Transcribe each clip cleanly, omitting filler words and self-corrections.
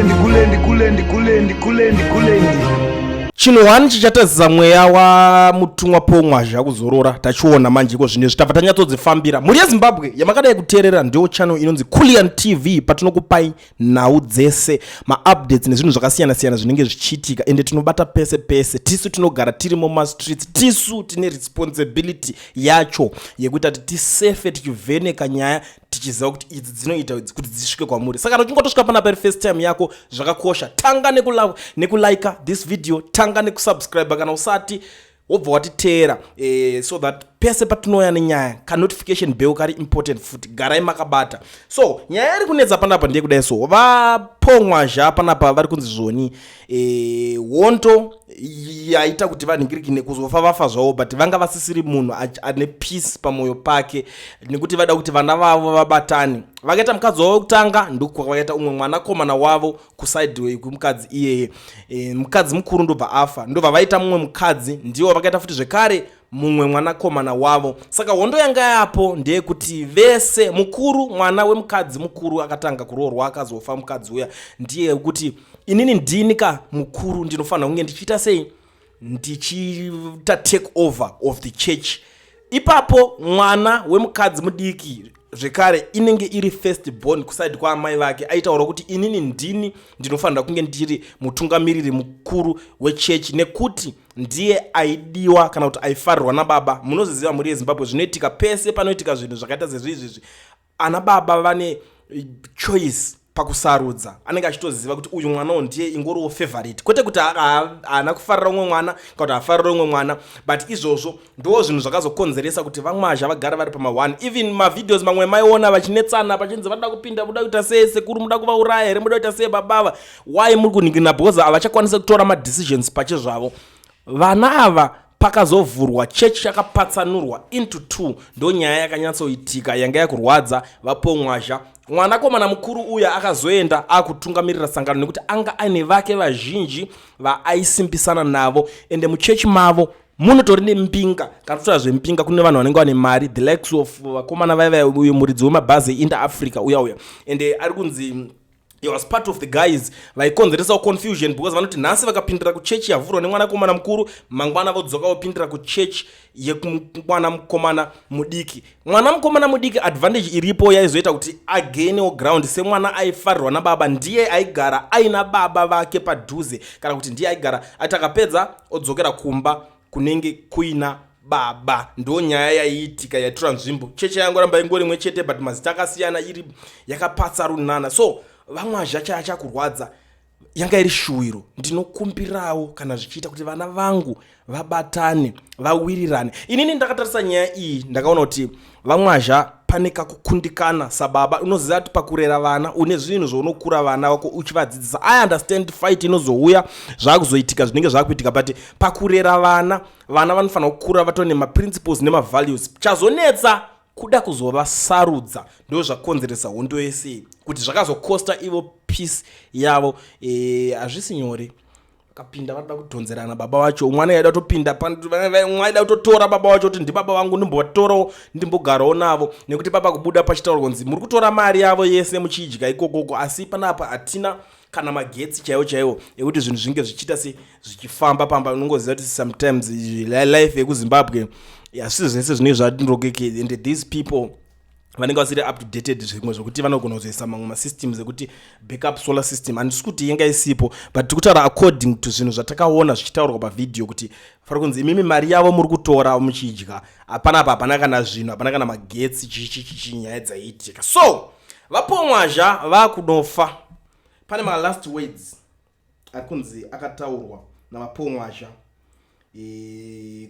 Kulendi, kulendi, kulendi, kulendi, kulendi, kulendi. Chinhu 1 chichatadzisa mweya wamutumwa Paul Mwazha kuzorora tachiona manje iko zvino izvi tabva tanyatsodzifambira. Mhuri yeZimbabwe yamakadai kuteerera ndiyo channel inonzi Kulian TV patinokupai nhau dzese, maupdates nezvinhu zvakasiyana-siyana zvinenge zvichiitika, ende tinobata pese pese. Tisu tinogara tiri mumastreets, tisu tine responsibility yacho yekuita kuti tisefe tichivheneka nyaya tichiziva kuti idzi dzinoita idzi kuti dzisvike kwamuri. Saka kana uchingotosvika panapa iri first time yako, zvakakosha tanga nekulike this video, tanga nekusubscribe kana usati, wobva watiteera so that pese patinouya nenyaya, kanotification bell kari important futi, garai makabata. So nyaya iri kunetsa panapa ndeyekudai. So vaPaul Mwazha panapa vari kunzi zvoni hondo yaita kuti vanhingirikine kuzofa vafa zvavo, but vanga vasisiri munhu ane peace pamwoyo pake nekuti vada kuti vana vavo vabatane. Vakaita mukadzi wavo wekutanga, ndokwavakaita umwe mwanakomana wavo kuside kwemukadzi iyeye. Mukadzi mukuru ndobva afa, ndobva vaita mumwe mukadzi, ndiwo vakaita futi zvekare mumwe mwanakomana wavo. Saka hondo yanga yapo ndeyekuti vese mukuru, mwana wemukadzi mukuru akatanga kuroorwa akazofa mukadzi uya, ndiye kuti inini ndini ka mukuru, ndinofanira kunge ndichiita sei, ndichiita take over of the church. Ipapo mwana wemukadzi mudiki zvekare inenge iri first born kuside kwaamai vake aitaura kuti inini ndini ndinofanira kunge ndiri mutungamiriri mukuru wechechi nekuti ndiye aidiwa kana kuti aifarirwa nababa. Munoziziva, mhuri yeZimbabwe, zvinoitika pese panoitika zvinhu zvakaita sezvizvizvi, ana baba vane choice pakusarudza. Anenge achitoziva kuti uyu mwanawo ndiye ingoriwo favorite, kwete kuti haana kufarira umwe mwana kana kuti hafarira umwe mwana, but izvozvo ndo zvinhu zvakazokonzeresa kuti vaMwazha vagara vari pama1. Even mavideos mamwe maiona vachinetsana pachinzi vanoda kupinda, muda kuita sei sekuru, muda kuvauraya here, muda kuita sei babava, why muri kuningirina, because havachakwanisa kutora madecisions pachezvavo vana ava. Pakazovhurwa chechi yakapatsanurwa into two, ndo nyaya yakanyatsoitika yanga yakurwadza vaPaul Mwazha. Mwanakomana mukuru uya akazoenda akutungamirira sangano nekuti anga aine vake vazhinji vaaisimbisana navo, ende muchechi mavo munotori nembinga. Kana totaura zvembinga, kune vanhu vanenge vane mari, the likes of vakomana vaiva uyu muridzi wemabhazi eInter Africa uya uya, ende ari kunzi he was part of the guys vaikonzeresawo confusion, because vanoti nhasi vakapindira kuchechi yavhurwa nemwanakomana mukuru, mangwana vodzoka vopindira kuchechi yemwana mukomana mudiki. Mwana mukomana mudiki, advantage iripo yaizoita kuti againewo ground semwana aifarirwa nababa, ndiye aigara aina baba vake padhuze, kana kuti ndiye aigara ati akapedza odzokera kumba kunenge kuina baba. Ndo nyaya yaiitika yaitora nzvimbo. Chechi yangoramba ingori imwe chete, but mazita akasiyana, iri yakapatsarunana. So vaMwazha chaya chakurwadza yanga iri shuwiro, ndinokumbirawo kana zvichiita kuti vana vangu vabatane, vawirirane. Inini ndakatarisa nyaya iyi, ndakaona kuti vaMwazha pane kakukundikana sababa. Unoziva kuti pakurera vana une zvinhu zvaunokura vana vako uchivadzidzisa. I understand fight inozouya zvakuzoitika, zvinenge zvakuitika, but pakurera vana, vana vanofanira kukura vatone maprinciples nemavalues. Chazonetsa kuda kuzovasarudza, ndo zvakonzeresa hondo yese, kuti zvakazokosta ivo peace yavo. Hazvisi nyore. Vakapinda vanoda kudhonzerana baba vacho, mwana yaida kutopinda, mwe aida kutotora baba vacho kuti ndibaba vangu, ndimbotorawo, ndimbogarawo navo, nekuti baba kubuda pachitaurwa kunzi muri kutora mari yavo yese muchiidya ikokoko, asi panapa hatina kana magetsi chaiwo chaiwo ekuti zvinhu zvinge zvichiita se zvichifamba pamba. Unongoziva kuti sometimes life yekuZimbabwe hazvisi zvese zvinenge zvatirokeke, and these people vanenge vasiri up to dated, zvimwe zvokuti vanogona kuzoisa mamwe masystems ekuti backup solar system. Handisi kuti yanga isipo, but tiri kutaura according to zvinhu zvatakaona zvichitaurwa pavhidhiyo kuti fari kunzi imimi mari yavo muri kutora muchidya, hapana apa, hapana kana zvinhu, hapana kana magetsi, chichichichi, nyaya dzaiitika. So vaPaul Mwazha vakunofa, pane malast words ari kunzi akataurwa navaPaul Mwazha.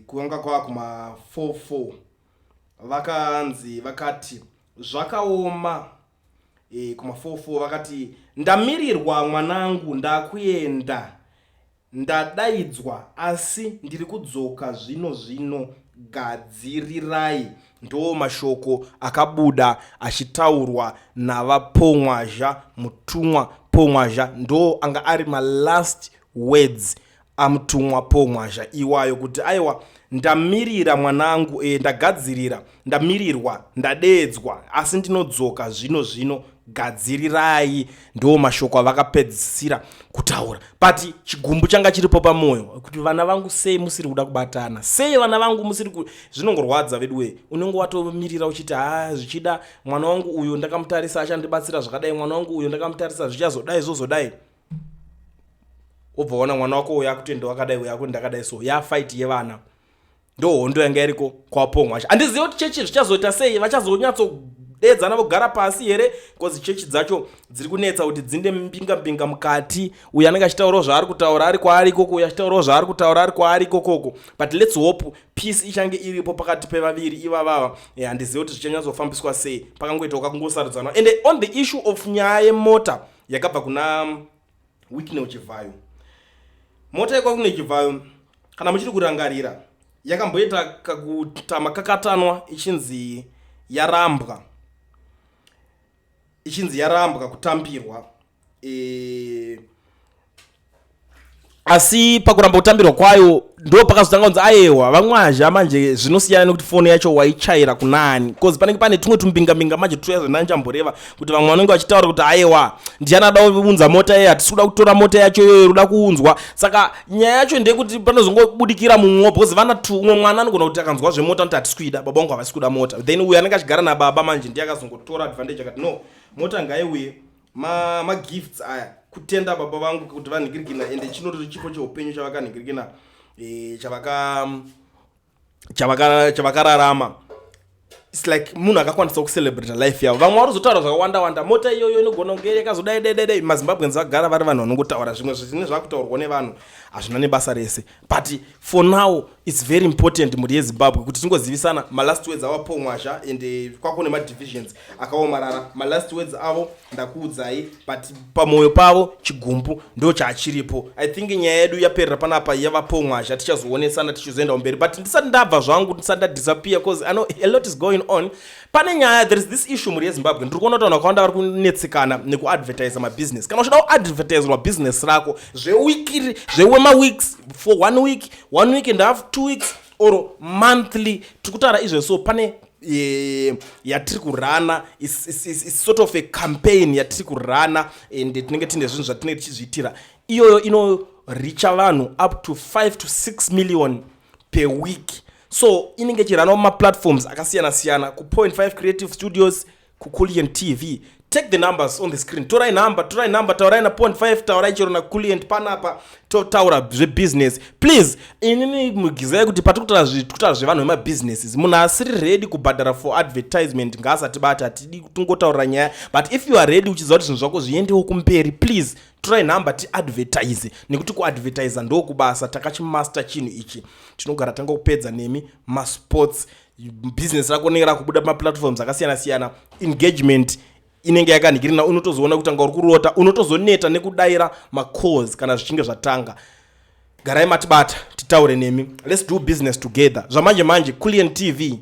Kuanga kwava kuma 44, vakanzi vakati zvakaoma. Kuma 44 vakati, "Ndamirirwa mwanangu, ndakuenda, ndadaidzwa, asi ndiri kudzoka zvino zvino, gadzirirai." Ndo mashoko akabuda achitaurwa navaPaul Mwazha, mutumwa Paul Mwazha. Ndo anga ari malast words amutumwa Paul Mwazha iwayo, kuti aiwa, ndamirira mwanangu, ndagadzirira, ndamirirwa, ndadeedzwa, asi ndinodzoka zvino zvino. Gadzirirai. Ndo mashoko avakapedzisira kutaura, but chigumbu changa chiripo pamwoyo kuti vana vangu sei musiri kuda kubatana, sei vana vangu musiri ku. Zvinongorwadza veduwe. Unenge watomirira uchiti, ha, zvichida mwana wangu uyu ndakamutarisa achandibatsira zvakadai, mwana wangu uyu ndakamutarisa zvichazodai, zvozodai. Wobva waona mwana wako uyu akutoenda wakadai, uyu akuenda akadai. So yafight yevana, ndo hondo yanga iriko kwaPaul Mwazha. Handizivi kuti chechi zvichazoita sei, vachazonyatsodedzana vogara pasi here, because chechi dzacho dziri kunetsa kuti dzinde mbinga mbinga mukati. Uyu anenge achitaurawo zvaari kutaura ari kwaari ikoko, uyu achitaurawo zvaari kutaura ari kwaari ikokoko, but let's hope peace ichange iripo pakati pevaviri ivavava. Handizivi kuti zvichanyatsofambiswa sei, pakangoitawo kakungosarudzana. And on the issue of nyaya yemota yakabva kuna Wicknell Chivhayo, mota yekwaWicknell Chivhayo, kana muchiri kurangarira, yakamboita kakutama kakatanwa ichinzi yarambwa kutambirwa. Asi pakuramba kutambirwa kwayo ndo pakazotanga kunzi ayewa, vaMwazha manje zvinosiyana nekuti foni yacho waichaira kunani, because panenge pane tumwe tumbingambinga manje tuya zvandandichamboreva kuti vamwe vanenge vachitaura kuti ayewa, ndiani ada kuunza mota iye, hatisi kuda kutora mota yacho iyoyo, ruda kuunzwa. Saka nyaya yacho ndeyekuti panozongobudikira mumwe, because vana tu umwe mwana anogona kuti akanzwa zvemota noti hatisi kuida, baba vangu havasi kuda mota. Then uyo anenge achigara nababa manje ndiye akazongotora advantage akati, no, mota ngaiuye, magifts aya kutenda baba vangu kuti vanhingirikina, ende chinotori chipo cheupenyu chavakanhingirikina, chavakararama. It's like munhu akakwanisa kucelebrata life yavo. Vamwe vari kuzotaura zvakawanda wanda, mota iyoyo inogona kunge yakazodai dai dai dai. MaZimbabweans vagara vari vanhu vanongotaura zvimwe zvine zvakutaurwa nevanhu, hazvina nebasa rese. But for now it's very important, mhuri yeZimbabwe, kuti tingozivisana malast words ava Paul Mwazha, and kwako nemadivisions akaomarara. Malast words avo ndakuudzai, but pamwoyo pavo chigumbu ndo chaachiripo. I think nyaya yedu yaperera panapa yavaPaul Mwazha. Tichazoonesana tichizoenda kumberi, but ndisati ndabva zvangu, ndisati ndadisappear, cause I know a lot is going on, pane nyaya, there is this issue, mhuri yeZimbabwe. Ndiri kuona kuti vanhu vakawanda vari kunetsekana nekuadvertisa mabusiness. Kana uchida kuadvertiserwa business rako zvewiki, zvewemaweeks, for one week, one week and a half, 2 weeks or monthly, tiri kutaura izvo. So pane yatiri kurana, is sort of a campaign yatiri kurana, and tinenge tine zvinhu zvatinenge tichizviitira. Iyoyo inoricha vanhu up to 5 to 6 million per week. So inenge ichirana mumaplatforms akasiyana siyana, ku.5 Creative Studios, kuCulian TV. Take the numbers on the screen, torai number, torai number, taurai na.5, taurai chero naCulian panapa, totaura zvebusiness. Please, inini mugizai kuti patiri kutaura zvevanhu vemabusinesses. Munhu asiri ready kubhadhara for advertisement ngaasatibata, hatidi tingotaurira nyaya. But if you are ready, uchiziva kuti zvinhu zvako zviendewo kumberi, please torai nhamba tiadvertise, nekuti kuadvertisa ndokubasa takachimaster chinhu ichi. Tinogara tanga kupedza nemi masports, business rako rinenge rakubuda pamaplatforms akasiyana siyana, engagement inenge yakanhikirina. Unotozoona kuti anga uri kurota, unotozoneta nekudayira macalls kana zvichinge zvatanga. Garai matibata, titaure nemi. Let's do business together. Zvamanje manje, Culian TV,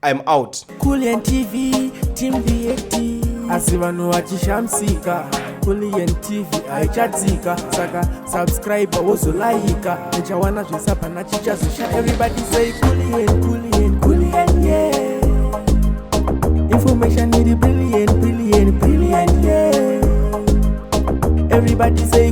I'm out. Culian TV, Team VAT. Asi vanhu vachishamisika, Culian TV haichatsika. Saka subscribe, wozolaika, uchawana zvese, hapana chichazosha. Everybody say Culian, Culian, Culian, yeah. Information iri brilliant, brilliant, brilliant, yeah. Everybody say.